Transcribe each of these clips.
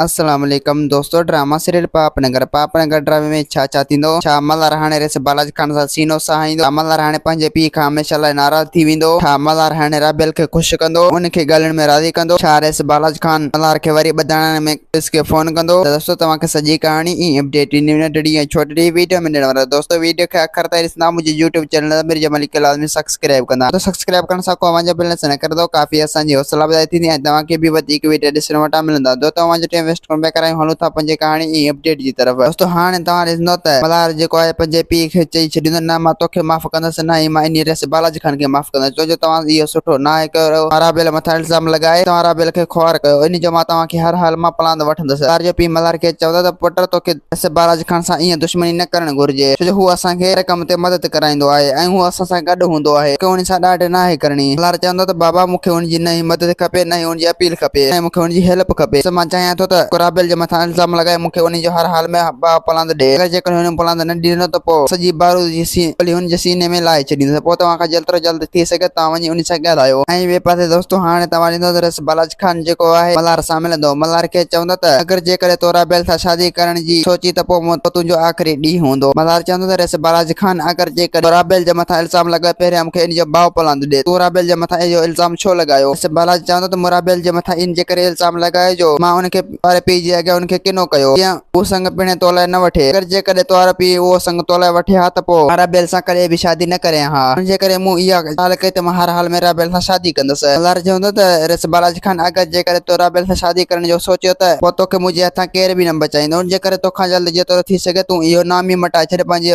السلام عليڪم دوستو ڊراما سيريل پاپ نگر پاپ نگر ڊرامي ۾ ڇا ڇا ٿيندو ڇا ملهار هاڻي ريس بالاج خان سان سينو سهائيندو ڇا ملهار هاڻي پنهنجي پيء کان هميشه لاء ناراض ٿي ويندو ڇا ملهار هاڻي رابيل کي خوش ڪندو ان کي ڳالهين ۾ راضي ڪندو ڇا ريس بالاج خان ملهار کي وري ٻڌائڻ ۾ پوليس کي فون ڪندو ته دوستو توهان کي سڄي ڪهاڻي ۽ اپڊيٽ ڏني ننڍڙي ۽ ڇوٽڙي ويڊيو ۾ ڏيڻ وارو دوستو ويڊيو کي آخر تائين ڏسندا منهنجي يوٽيوب چينل امير جمالي کي لازمي سبسڪرائب ڪندا ته سبسڪرائب ڪرڻ سان ڪو اوهان جو بل نه ڪرندو ڪافي اسان جي حوصلا افزائي ٿيندي ۽ توهان کي به وڌيڪ ويڊيو ڏسڻ وٽان ملندا دوستو اوهان جو ٽائيم ويسٽ ڪونه پيا ڪرايون هلون ٿا پنهنجي ڪهاڻي ۽ اپڊيٽ جي طرف دوستو هاڻي توهان ڏسندو ته ملهار جيڪو آهي پنهنجي پيء کي چئي ڇڏيندو نه مان توکي معاف ڪندس نه ئي مان انهي ريس بالاجي خان کي معاف ڪندس ڇو جو توهان اهو سٺو ناهي ڪيو رابيل مٿان الزام لڳائي توهان رابيل کي خوار ڪيو ان جو مان توهان کي هر حال مان پلاند وٺندس. ملهار جو پيء ملهار کي چوندو ته پٽ توکي ريس بالاجي خان سان ائين دشمني نه ڪرڻ گهرجي ڇو جو هو اسان کي هر ڪم تي مدد ڪرائيندو آهي ۽ هو اسان سان گڏ هوندو آهي توکي ان سان ڏاڍ ناهي ڪرڻي. ملهار چوندو ته بابا مون کي ان جي نه ئي مدد کپي نه ئي ان جي اپيل کپي نه ئي مون کي ان جي هيلپ کپي بس مان چاهيان ٿو ته رابيل جي مٿان الزام لڳائي مون کي ان جو هر حال ۾ ڀاء پلاند ڏي اگر جيڪڏهن هن پلاند نه ڏنو ته پوء سڄي بارود جي گولي هن جي سيني ۾ لاهي ڇڏيندس پوء توهان کان جيترو جلد ٿي سگهي توهان وڃي ان سان ڳالهايو ۽ ٻئي پاسي دوستو هاڻي توهان ڏسندو ته رس بالاچ خان جيڪو آهي ملهار سان ملندو ملهار کي چوندو ته اگر جيڪڏهن تو رابيل سان شادي ڪرڻ جي سوچي ته پوء تنهنجو آخري ڏينهن هوندو ملهار چوندو ته رس بالاچ خان اگر جيڪڏهن تو رابيل جي مٿان الزام لڳايو پهريان مون کي ان جو ڀاء پلاند ڏي تون رابيل جي مٿان اهو الزام ڇو لڳايو رس بالاچ چوندو ته مون رابيل جي مٿان ان جي ڪري الزام لڳايو جو مان ان کي واري پيء جي اڳيان ان کي ڪنو ڪيو، جيئن هو سڱ پڻ تو لاء نه وٺي. اگر جيڪڏهن توهارو پيء اهو سڱ تو لاء وٺي ها ته پوء مان رابيل سان ڪڏهن به شادي نه ڪريان ها. ان جي ڪري مون اها ڳالهه ڪئي ته مان هر حال ۾ رابيل سان شادي ڪندس. ملهار چوندو ته ريس بالاچ خان اگر جيڪڏهن تو رابيل سان شادي ڪرڻ جو سوچيو ته پوء توکي منهنجي هٿان ڪير به نه بچائيندو. ان جي ڪري توکان جلد جيترو ٿي سگهي تون اهو نام ئي مٽائي ڇڏ پنهنجي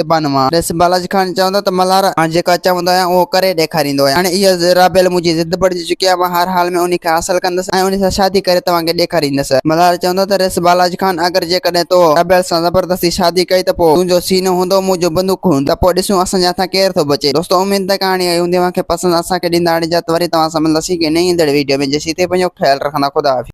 زبان مان. ريس بالاچ خان چوندو ته ملهار مان جيڪا چوندو آهيان اهو ڪري ڏيکاريندو آهيان. هاڻي اها رابيل منهنجي ضد بڻجي چڪي آهي. مان هر حال ۾ انهي کي حاصل ڪندس ۽ انهي سان شادي ڪري توهان کي ڏيکاريندس. ملهار چوندو ته ريس بالاچ خان اگر جيڪڏهن تو رابيل سان زبردستي شادي ڪئي ته پوء تنهنجو سينو هوندو منهنجو بندوق هوندي ته پوء ڏسون اسان جي هٿان ڪير ٿو بچي. دوستو اميد ته ڪهاڻي آئي هوندي اوهان کي پسند اسان کي ڏيندا اجازت وري توهان سان ملنداسين ڪنهن نئين ايندڙ ويڊيو ۾ جيسين تائين پنهنجو خيال رکندا خدا حافظ.